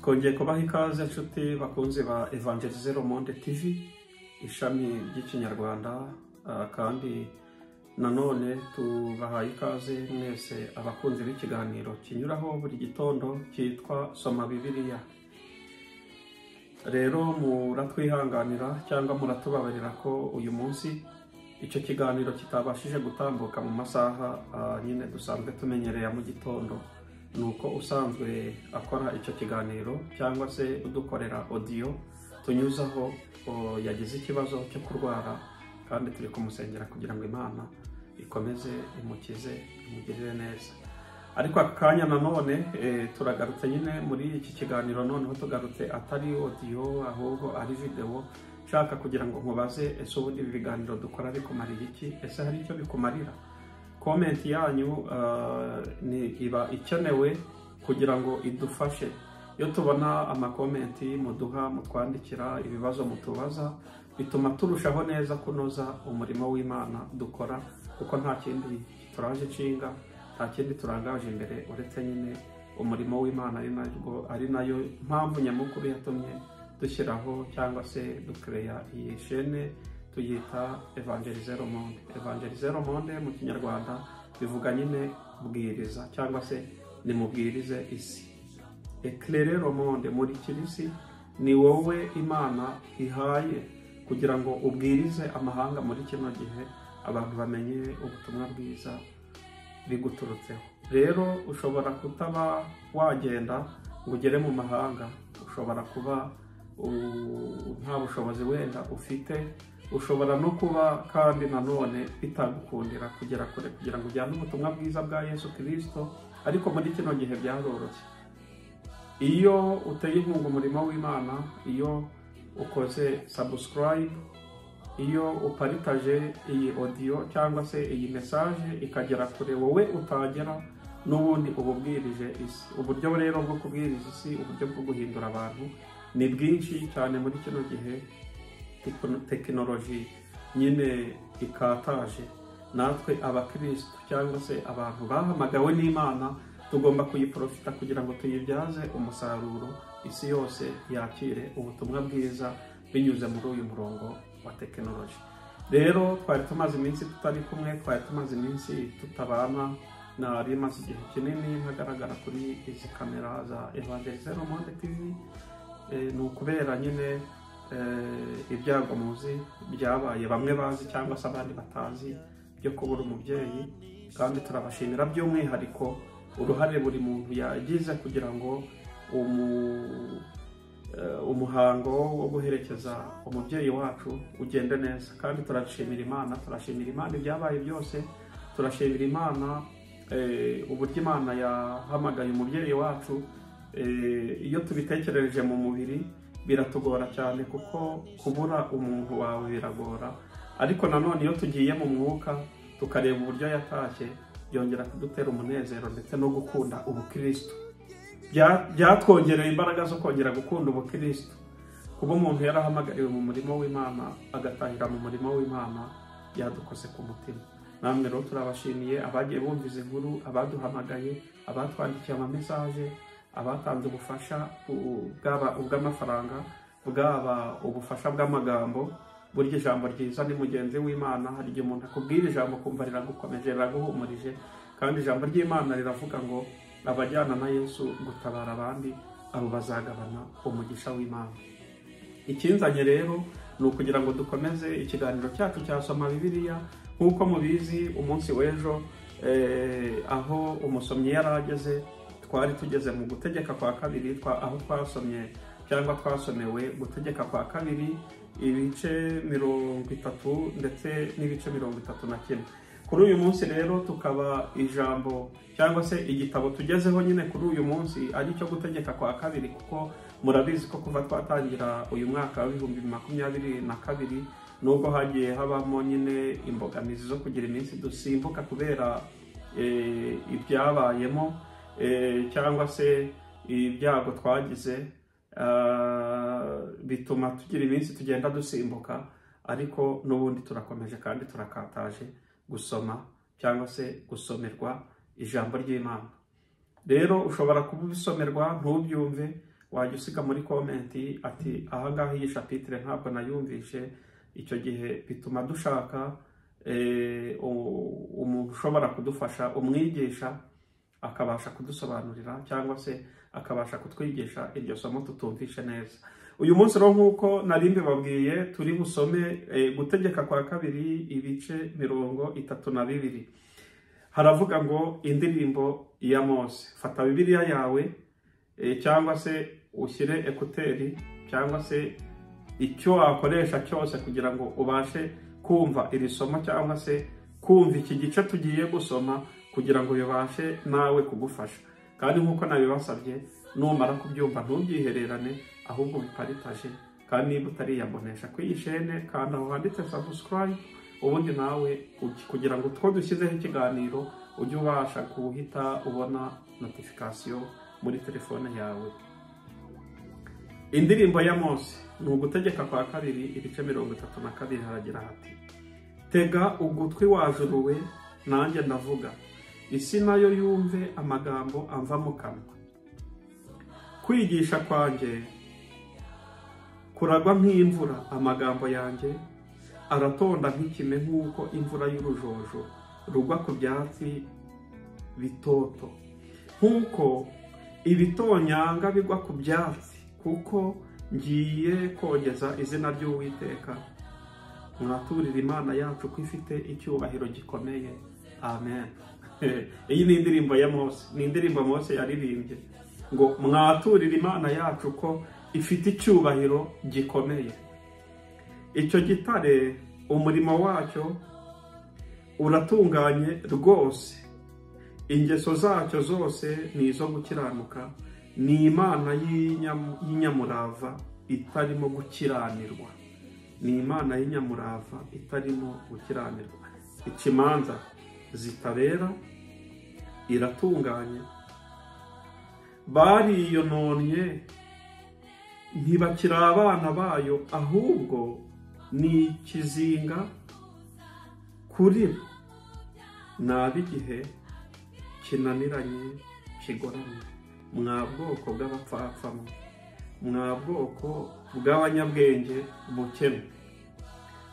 Twongeye kubaha ikaze inshuti bakunze ba Évangéliser le Monde TV, ishami ry'Ikinyarwanda, kandi nanone tubahaye ikaze mwese abakunzi b'ikiganiro kinyuraho buri gitondo cyitwa Soma Bibiliya. Rero muratwihanganira cyangwa muratubabarira ko uyu munsi icyo kiganiro kitabashije gutambuka mu masaha nyine dusanzwe tumenyereye mu gitondo. Nuko usanzwe akora icyo kiganiro cyangwa se udukorera audio tunyuzaho yagize ikibazo cyo kurwara, kandi turi kumusengera kugira ngo Imana ikomeze imukize, imugirire neza. Ariko aka kanya nanone turagarutse nyine muri iki kiganiro, noneho tugarutse atari audio ahubwo ari video. Nshaka kugira ngo nkubaze, ese ubundi ibi biganiro dukora bikumarira iki? Ese hari icyo bikumarira? Comment yanyu ni iba ikenewe kugira ngo idufashe. Iyo tubona amakomenti muduha, mutwandikira ibibazo mutubaza, bituma turushaho neza kunoza umurimo w'Imana dukora, kuko nta kindi turaje inshinga, nta kindi turangaje imbere uretse nyine umurimo w'Imana, ari nayo mpamvu nyamukuru yatumye dushyiraho cyangwa se dukereya iyi shene tuyita Évangéliser le Monde. Évangéliser le Monde mu Kinyarwanda bivuga nyine bwiriza cyangwa se nimubwirize isi. Éclairer le monde, murikira isi, ni wowe Imana ihaye kugira ngo ubwirize amahanga muri kino gihe, abantu bamenye ubutumwa bwiza biguturutseho. Rero ushobora kutaba wagenda ngo ugere mu mahanga, ushobora kuba nta bushobozi wenda ufite, ushobora no kuba kandi nanone bitagukundira kugera kure kugira ngo ujyane ubutumwa bwiza bwa Yesu Kristo. Ariko muri kino gihe byaroroshye. Iyo uteye inkunga umurimo w'Imana, iyo ukoze subscribe, iyo uparitaje iyi audio cyangwa se iyi message ikagera kure wowe utagera, n'ubundi uba ubwirije isi. Uburyo rero bwo kubwiriza isi, uburyo bwo guhindura abantu ni bwinshi cyane muri kino gihe tekinoloji nyine ikataje. Natwe abakristo cyangwa se abantu bahamagawe n'Imana tugomba kuyiprofita kugira ngo tuyibyaze umusaruro, isi yose yakire ubutumwa bwiza binyuze muri uyu murongo wa tekinoloji. Rero twari tumaze iminsi tutari kumwe, twari tumaze iminsi tutabana, nari maze igihe kinini ntagaragara kuri izi kamera za Évangéliser le Monde TV. Ni ukubera nyine ibyago muzi byabaye, bamwe bazi cyangwa se abandi batazi, byo kubura umubyeyi. Kandi turabashimira by'umwihariko uruhare buri muntu yagize kugira ngo umuhango wo guherekeza umubyeyi wacu ugende neza. Kandi turashimira Imana, turashimira Imana ibyabaye byose, turashimira Imana uburyo Imana yahamagaye umubyeyi wacu. Iyo tubitekereje mu mubiri biratugora cyane, kuko kubura umuntu wawe biragora, ariko nanone iyo tugiye mu mwuka tukareba uburyo yatashye, byongera kudutera umunezero ndetse no gukunda ubukristo. Byatwongereye imbaraga zo kongera gukunda ubukristo. Kuba umuntu yarahamagariwe mu murimo w'Imana agatahira mu murimo w'Imana byadukoze ku mutima. Namwe rero turabashimiye abagiye bumva izi nkuru, abaduhamagaye, abatwandikiye amamesaje, abatanze ubufasha bwaba ubw'amafaranga, bwaba ubufasha bw'amagambo. Burya ijambo ryiza ni mugenzi w'Imana. Hari igihe umuntu akubwira ijambo ukumva riragukomeje, riraguhumurije, kandi ijambo ry'Imana riravuga ngo abajyana na Yesu gutabara abandi, abo bazagabana umugisha w'Imana. Ikinzanye rero ni ukugira ngo dukomeze ikiganiro cyacu cya Soma Bibiliya. Nk'uko mubizi, umunsi w'ejo aho umusomyi yari ageze, twari tugeze mu Gutegeka kwa Kabiri, aho twasomye cyangwa twasomewe Gutegeka kwa Kabiri ibice 30 ndetse n'ibice 31. Kuri uyu munsi rero tukaba ijambo cyangwa se igitabo tugezeho nyine kuri uyu munsi ari cyo Gutegeka kwa Kabiri, kuko murabizi ko kuva twatangira uyu mwaka wa 2022, nubwo hagiye habamo nyine imbogamizi zo kugira iminsi dusimbuka kubera ibyabayemo cyangwa se ibyago twagize, bituma tugira iminsi tugenda dusimbuka, ariko n'ubundi turakomeje kandi turakataje gusoma cyangwa se gusomerwa ijambo ry'Imana. Rero ushobora kubisomerwa ntubyumve, Wajya usiga muri comment ati ahangaha iyi chapitre ntabwo nayumvishe. Icyo gihe bituma dushaka umuntu ushobora kudufasha, umwigisha akabasha kudusobanurira cyangwa se akabasha kutwigisha iryo somo tutumvishe neza. Uyu munsi rero nk'uko nari mbibabwiye, turi busome Gutegeka kwa Kabiri ibice 32. Haravuga ngo indirimbo ya Mose. Fata Bibiliya yawe cyangwa se ushyire ekuteri cyangwa se icyo wakoresha cyose kugira ngo ubashe kumva iri somo cyangwa se kumva iki gice tugiye gusoma, kugira ngo bibashe nawe kugufasha. Kandi nk'uko nabibasabye, numara kubyumva ntubyihererane, ahubwo biparitaje. Kandi niba utariyabonesha kuri iyi shene, kandi aho handitse subscribe, ubundi nawe kugira ngo two dushyizeho ikiganiro ujye ubasha guhita ubona notification muri telefone yawe. Indirimbo ya Mose ni Ugutegeka kwa Kabiri ibice 32. Haragira hati: tega ugutwi wajuruwe, nanjye ndavuga, isi nayo yumve amagambo amva mu kanwa. Kwigisha kwanjye kuragwa nk'imvura, amagambo yanjye aratonda nk'ikime, nk'uko imvura y'urujojo rugwa ku byatsi bitoto, nk'uko ibitonyanga bigwa ku byatsi, kuko ngiye kogeza izina ry'Uwiteka. Mwaturira Imana yacu ko ifite icyubahiro gikomeye. Amen. Iyi ni indirimbo ya Mose, ni indirimbo Mose yaririmbye ngo mwaturira Imana yacu ko ifite icyubahiro gikomeye. Icyo gitare umurimo wacyo uratunganye rwose, ingeso zacyo zose ni izo gukiranuka, ni Imana y'inyamurava itarimo gukiranirwa. Ni Imana y'inyamurava itarimo gukiranirwa. Ikimanza zitabera, iratunganye. Bariyononye ntibakiri abana bayo, ahubwo ni ikizinga kuri bo, ni ab'igihe kinaniranye kigoramye. Mwa bwoko bw'abapfapfa mwe, mwa bwoko bw'abanyabwenge bukene,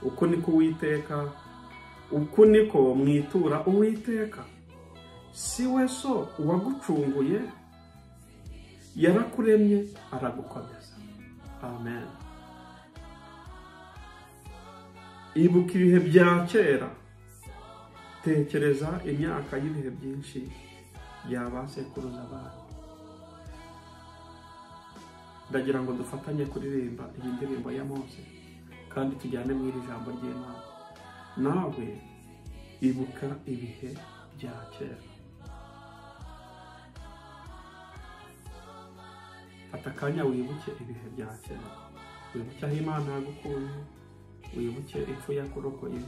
uku niko Uwiteka, uku niko mwitura Uwiteka. Si we so uwagucunguye, yarakuremye aragukomeza. Amen. Ibuka ibihe bya kera, tekereza imyaka y'ibihe byinshi bya ba sekuruza banyu. Ndagira ngo dufatanye kuririmba iyi ndirimbo ya Mose, kandi tujyane mu iri jambo ry'Imana. Nawe ibuka ibihe bya kera. Fata akanya wibuke ibihe bya kera, wibuke aho Imana yagukuye, wibuke impfu yakurokoye,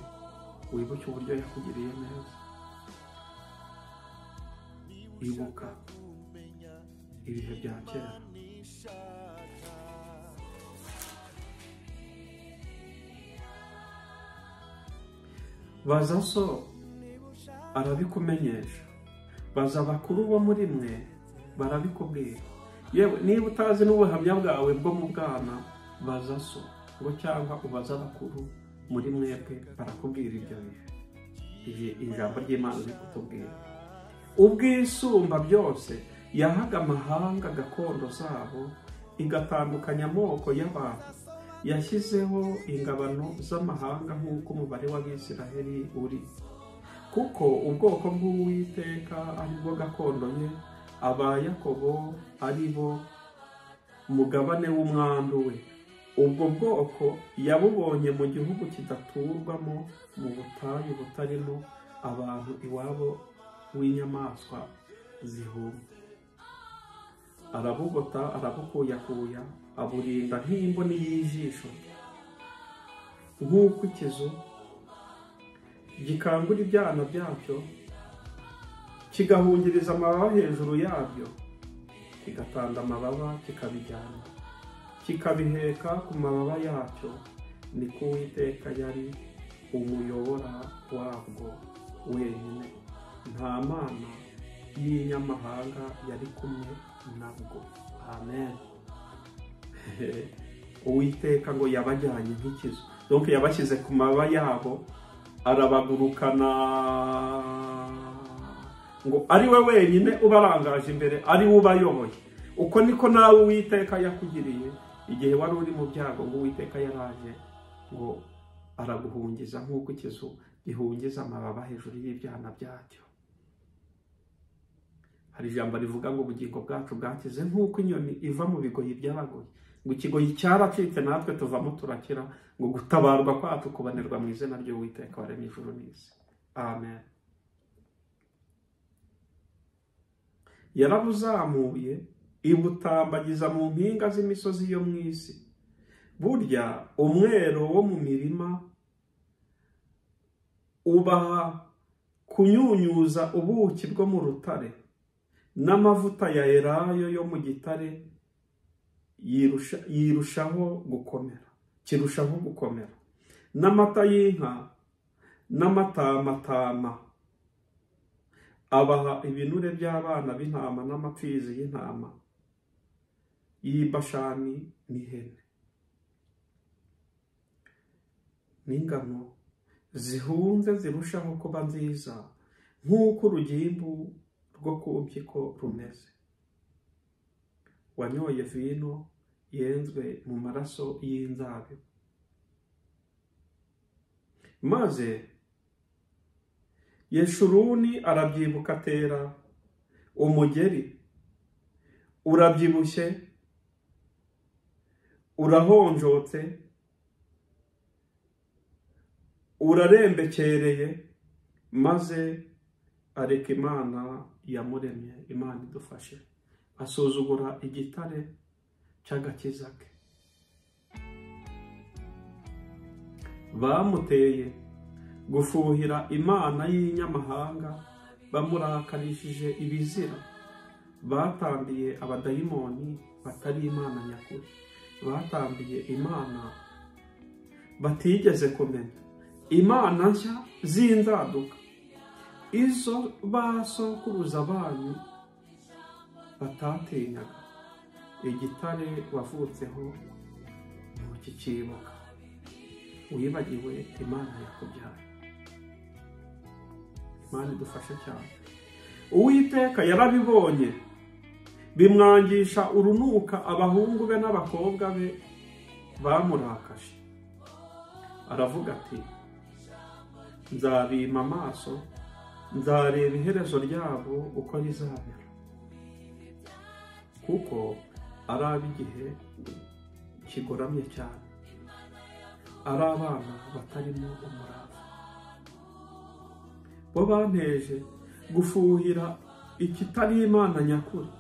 wibuke uburyo yakugiriye neza. Ibuka ibihe bya kera. Baza so arabikumenyesha, baza abakuru bo muri mwe barabikubwira. Yewe niba utazi n'ubuhamya bwawe bwo mu bwana, baza so ngo cyangwa ubaze abakuru muri mwebwe, barakubwira ibyo bihe. Ijambo ry'Imana riri kutubwira ubwisumba byose yahaga amahanga gakondo zabo, igatandukanya amoko y'abantu. Yashyizeho ingabano z'amahanga nk'uko umubare w'Abisiraheli uri, kuko ubwoko bw'Uwiteka ari bwo gakondo ye, aba Yakobo ari bo mugabane w'umwandu we. Ubwo bwoko yabubonye mu gihugu kidaturwamo, mu butayu butarimo abantu, iwabo w'inyamaswa zihuma. Arabugota, arabukuyakuya, aburinda nk'imboni y'ijisho, nk'uko ikizu gikangura ibyana byacyo, kigahungiriza amababa hejuru yabyo, kigatanga amababa kikabijyana, kikabiheka ku mababa yacyo. Niko Uwiteka yari umuyobora wabwo wenyine, nta mana y'inyamahanga yari kumwe nabwo. Amen. Uwiteka ngo yabajyanye nk'ikizu, donc yabashyize ku mababa yabo arabagurukana, ngo ari we wenyine ubarangaje imbere, ari we ubayoboye. Uko niko nawe Uwiteka yakugiriye igihe wari uri mu byago, ngo Uwiteka yaraje ngo araguhungiza nk'uko ikizu gihungiza amababa hejuru y'ibyana byacyo. Hari ijambo rivuga ngo ubugingo bwacu bwakize nk'uko inyoni iva mu bigoyi by'abagoyi, ngo ikigoyi cyaracitse natwe tuvamo turakira, ngo gutabarwa kwacu kubonerwa mu izina ry'Uwiteka waremye ijuru n'isi. Amen. Yarabuzamuye ibutambagiza mu mpinga z'imisozi yo mu isi. Burya umwero wo mu mirima ubaha kunyunyuza ubuki bwo mu rutare, n'amavuta ya elayo yo mu gitare yirushaho gukomera, kirushaho gukomera, n'amata y'inka n'amatamatama. Abaha ibinure by'abana b'intama n'amapfizi y'intama y'ibashani n'ihene, n'ingano zihunze zirushaho kuba nziza nk'uko urugimbu rwo ku mpyiko rumeze. Wanyoye vino yenzwe mu maraso y'inzabibu, maze Yeshuruni arabyibuka atera umugeri, urabyibushye urahonjotse urarembekereye, maze areka Imana yamuremye. Imana idufashe. Asuzugura igitare cy'agakiza ke. Bamuteye gufuhira imana y'inyamahanga, bamurakarishije ibizira. Batambiye abadayimoni batari imana nyakuri, batambiye imana batigeze kumenya, imana nshya z'inzaduka, izo basokuruza banyu batatinyaga. Igitare wavutseho ntukikibuka, wibagiwe Imana yakubyaye. Imana idufashe cyane. Uwiteka yarabibonye bimwangisha urunuka abahungu be n'abakobwa be bamurakaje. Aravuga ati nzabima amaso, nzareba iherezo ryabo uko rizabera, kuko ari ab'igihe kigoramye cyane, ari abana batarimo umurava. Bo banteje gufuhira ikitari Imana nyakuri,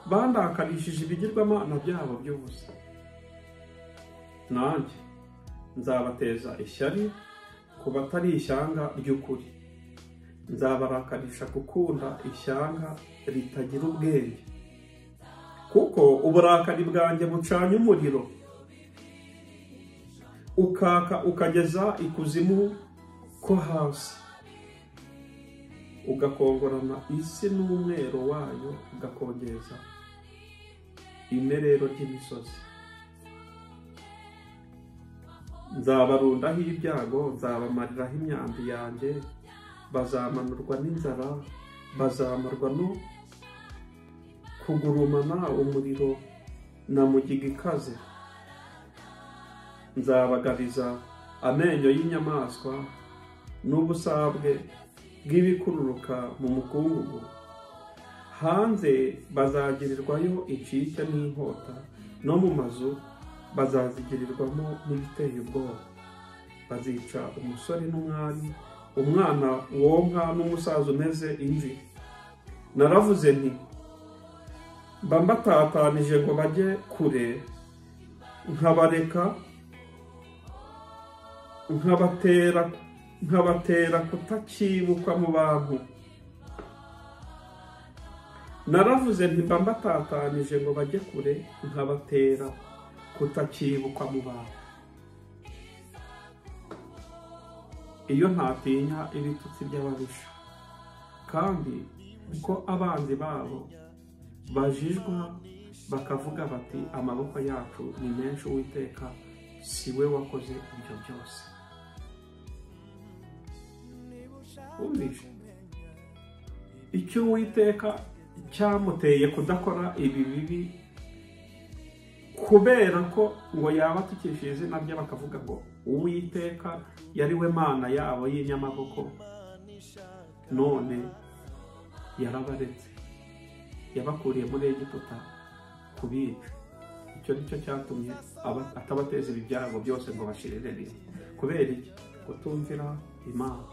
bandakarishije ibigirwamana byabo by'ubusa. Nanjye nzabateza ishyari ku batari ishyanga ry'ukuri, nzabarakarisha gukunda ishyanga ritagira ubwenge, kuko uburakari bwanjye bucanye umuriro ukaka ukageza ikuzimu ko hasi, ugakongorana isi n'umwero wayo, ugakongeza imerero ry'imisozi. Nzabarundaho ibyago, nzabamariraho imyambi yanjye, bazamanurwa n'inzara, bazamarwa no kugurumana umuriro na mugiga ikaze. Nzabagariza amenyo y'inyamaswa n'ubusabwe bw'ibikururuka mu mukungugu. Hanze bazagirirwayo incike n'inkota, no mu mazu bazazigirirwamo n'ibiteye ubwoba. Bazica umusore n'umwari, umwana wonka n'umusaza umeze imvi. Naravuze nti mba mbatatanije ngo bajye kure, nkabareka nkabatera kutakibukwa mu bantu. Naravuze nti mba mbatatanije ngo bajye kure, nkabatera kutakibukwa mu bantu. Iyo ntatinya ibitutsi by'ababisha, kandi ko abanzi babo bajijwa Bakavuga bati amaboko yacu ni menshi, Uwiteka si we wakoze ibyo byose. Wumvishe icyo Uwiteka cyamuteye kudakora ibi bibi, kubera ko ngo yaba atukishije izina rye, bakavuga ngo Uwiteka yari we Mana yabo y'inyamaboko, none yarabaretse, yabakuriye muri Egiputa kubica. Icyo nicyo cyatumye atabateza ibi byago byose ngo bashirire rimwe. Kubera iki? Kutumvira Imana.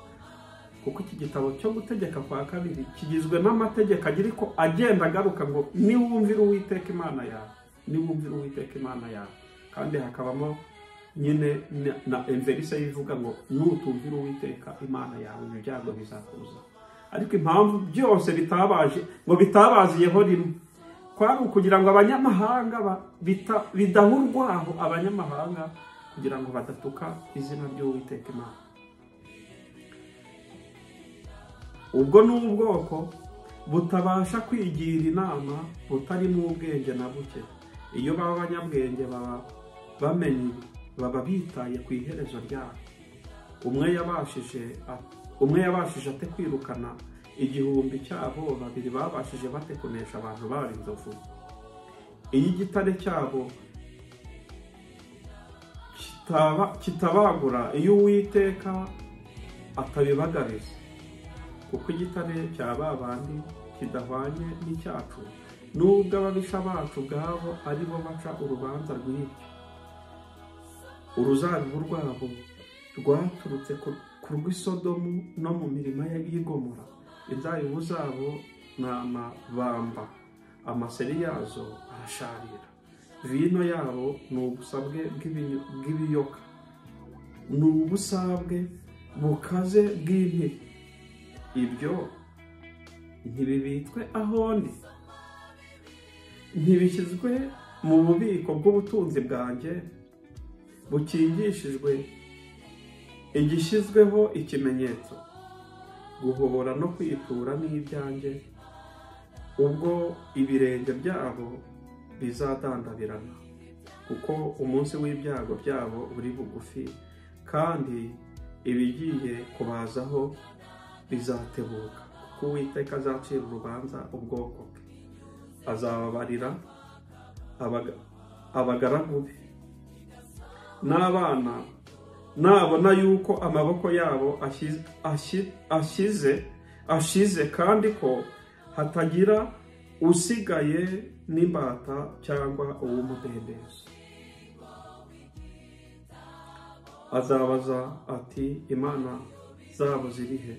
Kuko iki gitabo cyo gutegeka kwa kabiri kigizwe n'amategeko agira ko agenda agaruka ngo niwumvira Uwiteka Imana yawe, niwumvira Uwiteka Imana yawe. Kandi hakabamo nyine na enverise yivuga ngo nutumvira Uwiteka Imana yawe ibyo byago bizakuza. Ariko impamvu byose bitabaje ngo bitabaziyeho rimwe kwari ukugira ngo abanyamahanga bidahurwaho, abanyamahanga kugira ngo badatuka izina ry'Uwiteka Imana. Ubwo ni ubwoko butabasha kwigira inama, butarimo ubwenge na buke. Iyo baba abanyabwenge baba bamenye, baba bitaye ku iherezo ryabo. Umwe yabashije ate kwirukana 1000 cyabo, babiri babashije bate kunesha abantu baba inzovu? Iyo igitare cyabo kitabagura, iyo Uwiteka atabibagariza. Kuko igitare cya babandi kidahwanye n'icyacu, nubwo ababisha bacu ubwabo ari bo baca urubanza rw'ibyo. Uruzabibu rwabo rwaturutse ku rw'isodomu no mu mirima y'Igomora. Inzabibu zabo ni amabamba, amaseri yazo arasharira. Vino yabo ni ubusabwe bw'ibiyoka, ni ubusabwe bukaze bw'impiri. Ibyo ntibibitswe aho ndi, ntibishyizwe mu bubiko bw'ubutunzi bwanjye bukingishijwe igishyizweho ikimenyetso. Guhobora no kwitura n'ibyanjye, ubwo ibirenge byabo bizadandabirana, kuko umunsi w'ibyago byabo uri bugufi, kandi ibigiye kubazaho bizatebuka. Kuko Uwiteka azacira urubanza ubwoko bwe, azababarira abagaragu be n'abana, nabona yuko amaboko yabo ashize, kandi ko hatagira usigaye n'imbata cyangwa uw'umudendezo. Azabaza ati Imana zabo ziri he?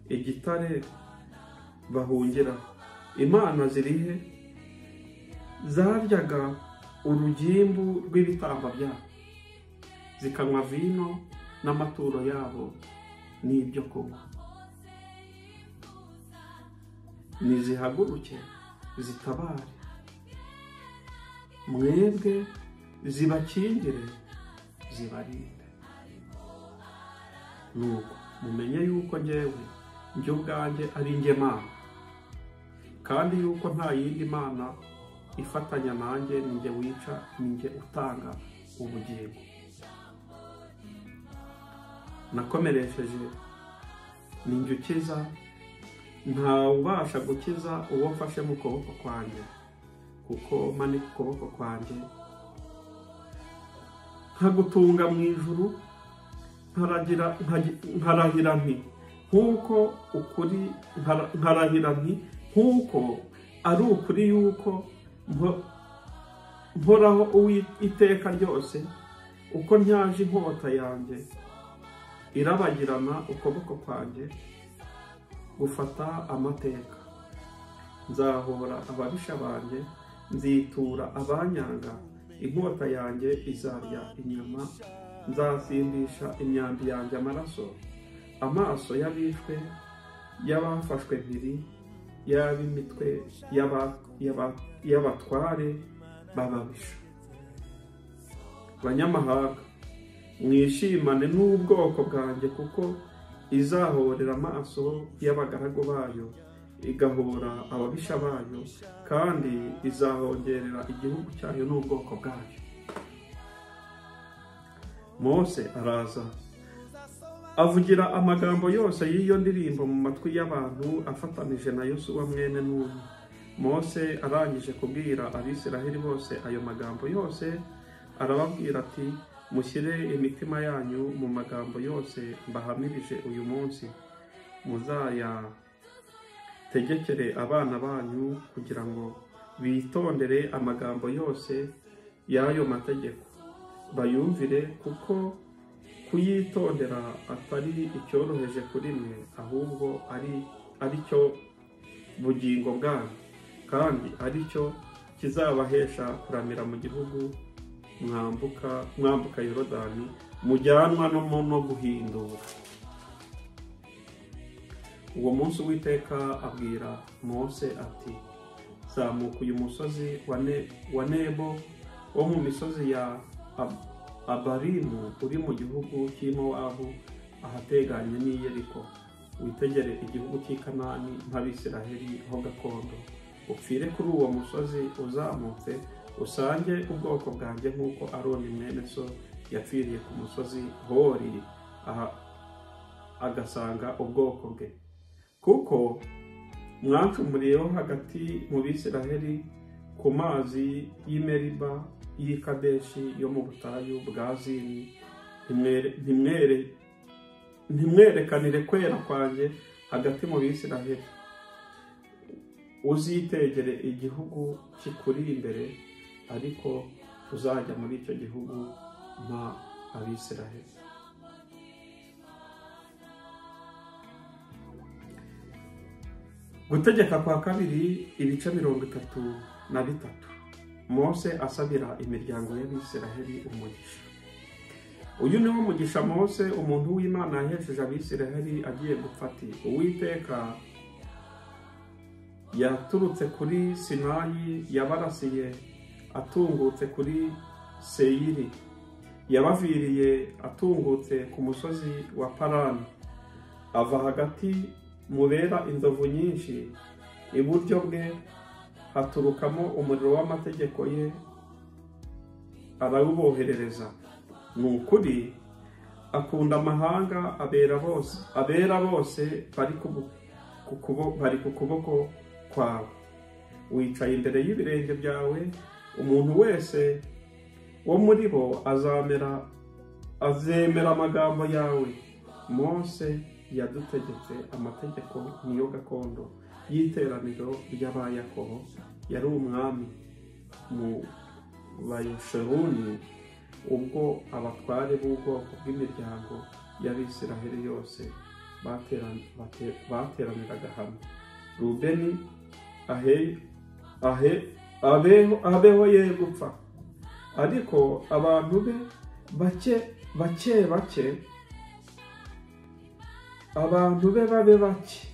Igitare bahungira Imana ziri he? Zaryaga urugimbu rw'ibitamba byabo, zikanywa vino n'amaturo yabo n'ibyo kunywa. Nizihaguruke zitabare, mwebwe zibakingire zibarinde. Nuko mumenye yuko njyewe njye ubwanjye ari njye Mana, kandi yuko nta yindi mana ifatanya nanjye. Ni njye wica, ni njye utanga ubugingo. Nakomeresheje, ni njye ukiza, ntawubasha gukiza uwo mfashe mu kuboko kwanjye, kuko manika ukuboko kwanjye nkagutunga mu ijuru, nkarahira nti nk'uko ukuri, nkarahira nti nk'uko ari ukuri yuko mporaho iteka ryose, uko ntyaje inkota yanjye irabagirana ukuboko kwanjye gufata amateka. Nzahora ababisha banjye, nzitura abanyanga, inkota yanjye izarya inyama, nzasindisha imyambi yanjye amaraso. Amaso y'abishwe, y'abafashwe mpiri, y'ab'imitwe y'abatware bababisha. Banyamahanga, mwishimane n'ubwoko bwanjye, kuko izahorera amaso y'abagaragu bayo, igahora ababisha bayo, kandi izahongerera igihugu cyayo n'ubwoko bwayo. Mose araza avugira amagambo yose y'iyo ndirimbo mu matwi y'abantu afatanije na Yosuwa mwene Nuni. Mose arangije kubwira Abisiraheli bose ayo magambo yose, arababwira ati: mushyire imitima yanyu mu magambo yose mbahamirije uyu munsi, muzayategekere abana banyu kugira ngo bitondere amagambo yose y'ayo mategeko, bayumvire, kuko kuyitondera atari icyoroheje kuri mwe, ahubwo ari cyo bugingo bwanyu, kandi ari cyo kizabahesha kuramira mu gihugu mwambuka Yorodani mujyanwa no guhindura. Uwo munsi Uwiteka abwira Mose ati: zamuka uyu musozi wa Nebo wo mu misozi ya Abarimu uri mu gihugu cy'i Mowabu ahateganye n'i Yeriko, witegere igihugu cy'i Kanani nk'Abisiraheli ho gakondo. Upfire kuri uwo musozi uzamutse usange ubwoko bwanjye nk'uko Aroni mwene so yapfiriye ku musozi Hori agasanga ubwoko bwe, kuko mwancumuriyeho hagati mu Bisiraheli ku mazi y'i Meriba y'i Kadeshi yo mu butayu bwa Zini. Ntimwerekanire kwera kwanjye hagati mu Bisiraheli. Uzitegere igihugu kikuri imbere, ariko uzajya muri icyo gihugu nta Abisiraheli. Gutegeka kwa kabiri ibice 33. Mose asabira imiryango y'Abisiraheli umugisha. Uyu ni wo mugisha Mose umuntu w'Imana yahesheje Abisiraheli agiye gupfa ati: Uwiteka yaturutse kuri Sinayi, yabarasiye atungutse kuri Seyiri, yabaviriye atungutse ku musozi wa Parani, ava hagati mubera inzovu nyinshi, iburyo bwe haturukamo umuriro w'amategeko ye arawuboherereza. Ni ukuri akunda amahanga, abera bose bari ku kuboko kwawe. Wicaye imbere y'ibirenge byawe, umuntu wese wo muri bo azemera amagambo yawe. Mose yadutegetse amategeko niyo gakondo y'iteraniro ry'Abayakobo, yari umwami mu Bayeshuruni ubwo abatware b'ubwoko bw'imiryango y'Abisiraheli yose bateraniraga hamwe. Rubeni abeho ye gupfa, ariko abantu be bake bake bake, abantu be babe bake.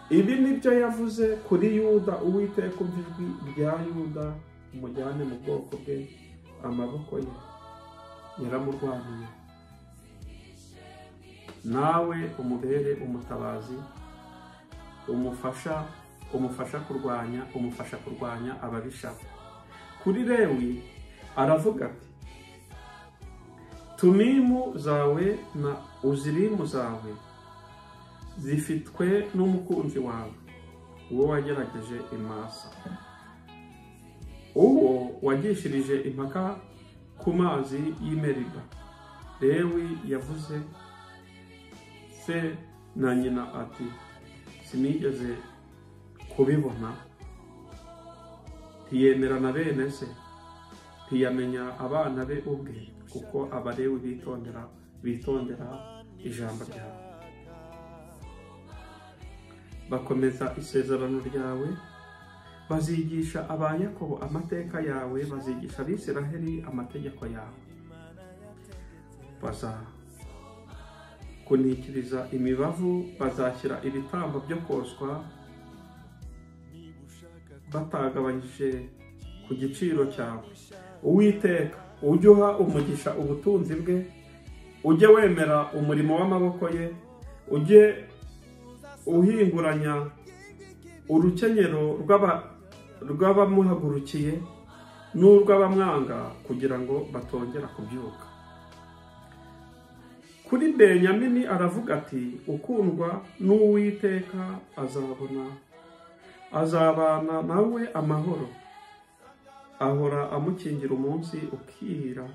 Ibi nibyo yavuze kuri Yuda: Uwiteka umva ijwi rya Yuda, umujyane mu bwoko bwe, amaboko ye yaramurwaniye, nawe umubere umutabazi, umufasha kurwanya ababisha. Kuri Lewi aravuga ati: Tumimu zawe na uzirimu zawe zifitwe n'umukunzi wawe, uwo wagerageje imasa, uwo wagishirije impaka ku mazi y'i Meriba. Lewi yavuze se na nyina ati: sinigeze kubibona. Ntiyemera na bene se, ntiyamenya abana be ubwe, kuko Abalewi bitondera ijambo ryawe, bakomeza isezerano ryawe. Bazigisha aba Yakobo amateka yawe, bazigisha Abisiraheli amategeko yawe. Bazakunikiriza imibavu, bazashyira ibitambo byo koswa batagabanyije ku giciro cyawe. Uwiteka ujye uha umugisha ubutunzi bwe, ujye wemera umurimo w'amaboko ye, ujye uhinguranya urukenyero rw'abamuhagurukiye n'urw'abamwanga kugira ngo batongera kubyuka. Kuri Benyamini aravuga ati ukundwa n'Uwiteka azabona, azabana nawe amahoro, ahora amukingira umunsi ukira,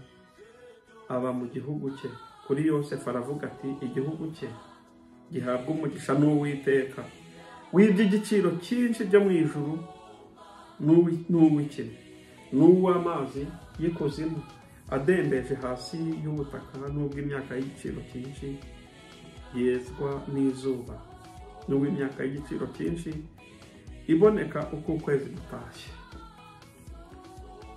aba mu gihugu cye. Kuri Yosefu aravuga ati igihugu cye gihabwa umugisha n'Uwiteka, w'iby'igiciro cyinshi byo mu ijuru n'uw'ikime n'uw'amazi y'ikuzimu adembeje hasi y'ubutaka, n'ubw'imyaka y'igiciro cyinshi yezwa n'izuba, n'uw'imyaka y'igiciro cyinshi iboneka uko ukwezi gutashye,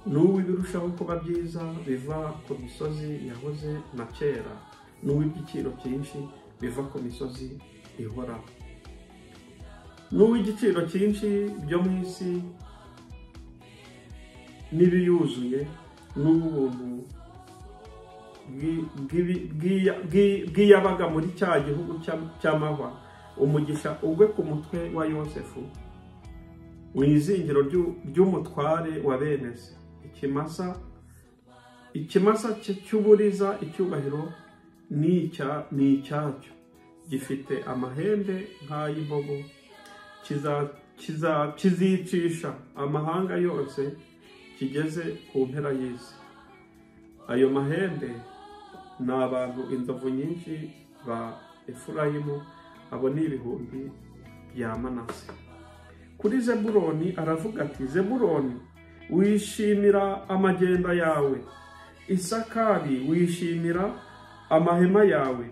n'uw'ibirushaho kuba byiza biva ku misozi yahoze na kera, n'uw'igiciro cyinshi biva ku misozi ihoraho, n'uw'igiciro cyinshi byo mu isi n'ibiyuzuye, n'ubuntu bw'iyabaga muri cya gihugu cy'amahwa. Umugisha ugwe ku mutwe wa Yosefu, mu izingiro ry'umutware wa bene se. Ikimasa cy'uburiza icyubahiro ni icyacyo, gifite amahembe nk'ay'imbogo, kizicisha amahanga yose kigeze ku mpera y'isi. Ayo mahembe ni abantu inzovu nyinshi ba Efurayimu, abo ni ibihumbi bya Manase. Kuri Zebuloni aravuga ati Zebuloni wishimira amagenda yawe, Isakari wishimira amahema yawe.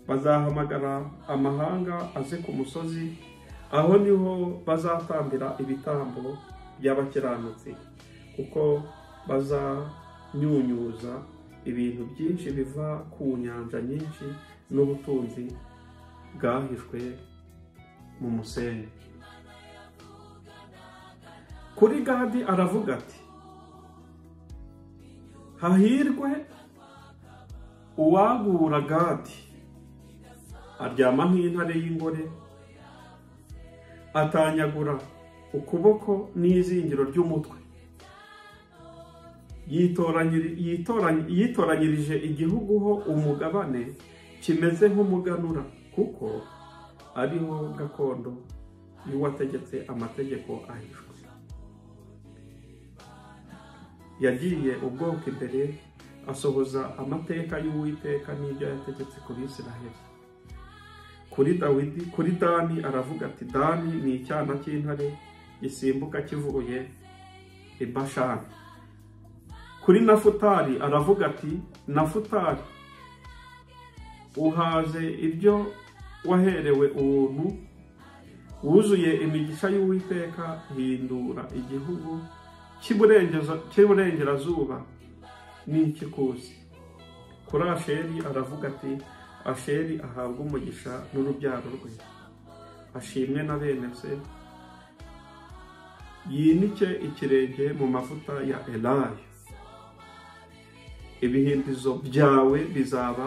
Bazahamagara amahanga aze ku musozi, aho niho bazatambira ibitambo by'abakiranutsi, kuko bazanyunyuza ibintu byinshi biva ku nyanja nyinshi n'ubutunzi bwahishwe mu musenyi. Kuri Gadi aravuga ati hahirwe uwagura Gadi, aryama nk'intare y'ingore, atanyagura ukuboko n'izingiro ry'umutwe, yitoranyirije igihugu ho umugabane kimeze nk'umuganura, kuko ariho gakondo y'uwategetse amategeko ahishwe. Yagiye ubwoko imbere, asohoza amateka y'Uwiteka n'ibyo yategetse ku Bisiraheli. Kuri Dawidi, kuri Dani aravuga ati Dani ni icyana cy'intare gisimbuka kivuye i Bashani. Kuri Nafutali aravuga ati Nafutali uhaze ibyo waherewe ubuntu, wuzuye imigisha y'Uwiteka, hindura igihugu cy'iburengerazuba n'ikikusi. Kuri Asheri aravuga ati Asheri ahabwa umugisha n'urubyaro rwe, ashimwe na bene se, yinike ikirenge mu mavuta ya Elayo. Ibihindizo byawe bizaba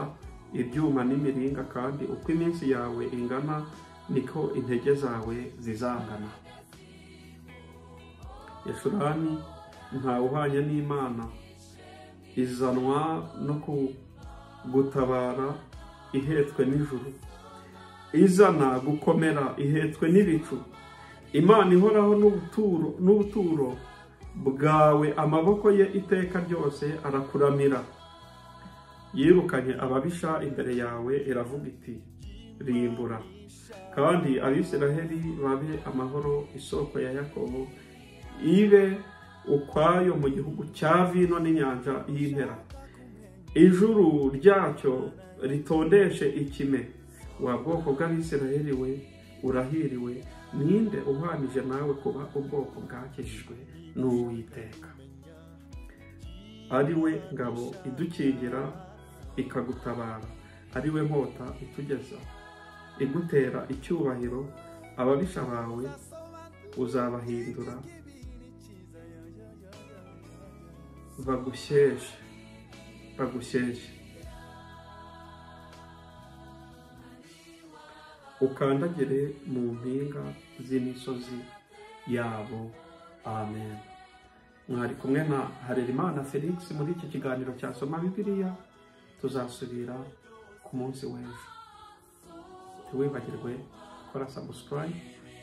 ibyuma n'imiringa, kandi uko iminsi yawe ingana niko intege zawe zizangana. Yeshurani ntawuhanye n'Imana, izanwa no kugutabara ihetswe n'ijuru, izana gukomera ihetswe n'ibicu. Imana ihoraho n'ubuturo bwawe, amaboko ye iteka ryose arakuramira. Yirukanye ababisha imbere yawe, iravuga iti rimbura, kandi Abisiraheli babe amahoro, isoko ya Yakobo ibe ukwayo mu gihugu cya vino n'inyanja y'impera. Ijuru ryacyo ritondeshe ikime. Wa bwoko bw'Abisiraheli we, urahiriwe, ninde uhwanije nawe kuba ubwoko bwakijijwe n'Uwiteka, ari we ngabo idukingira ikagutabara, ari we nkota itugeza igutera icyubahiro. Ababisha bawe uzabahindura bagushyeshye. ukandagire mu mpinga z'imisozi yabo. Amen. Mwari kumwe na Harerimana Felix muri iki kiganiro cya Soma Bibiliya. Tuzasubira ku munsi w'ejo. Ntiwibagirwe gukora subscribe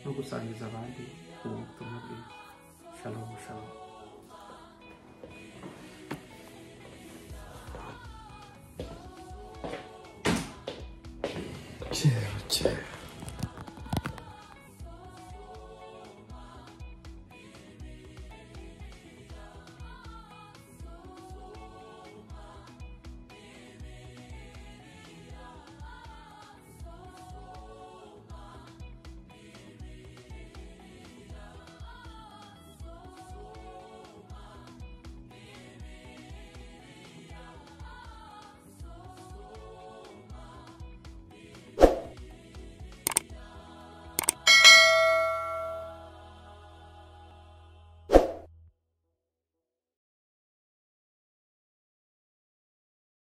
no gusangiza abandi ubu butumwa bwiza. Shalom, shalom. Kera kera.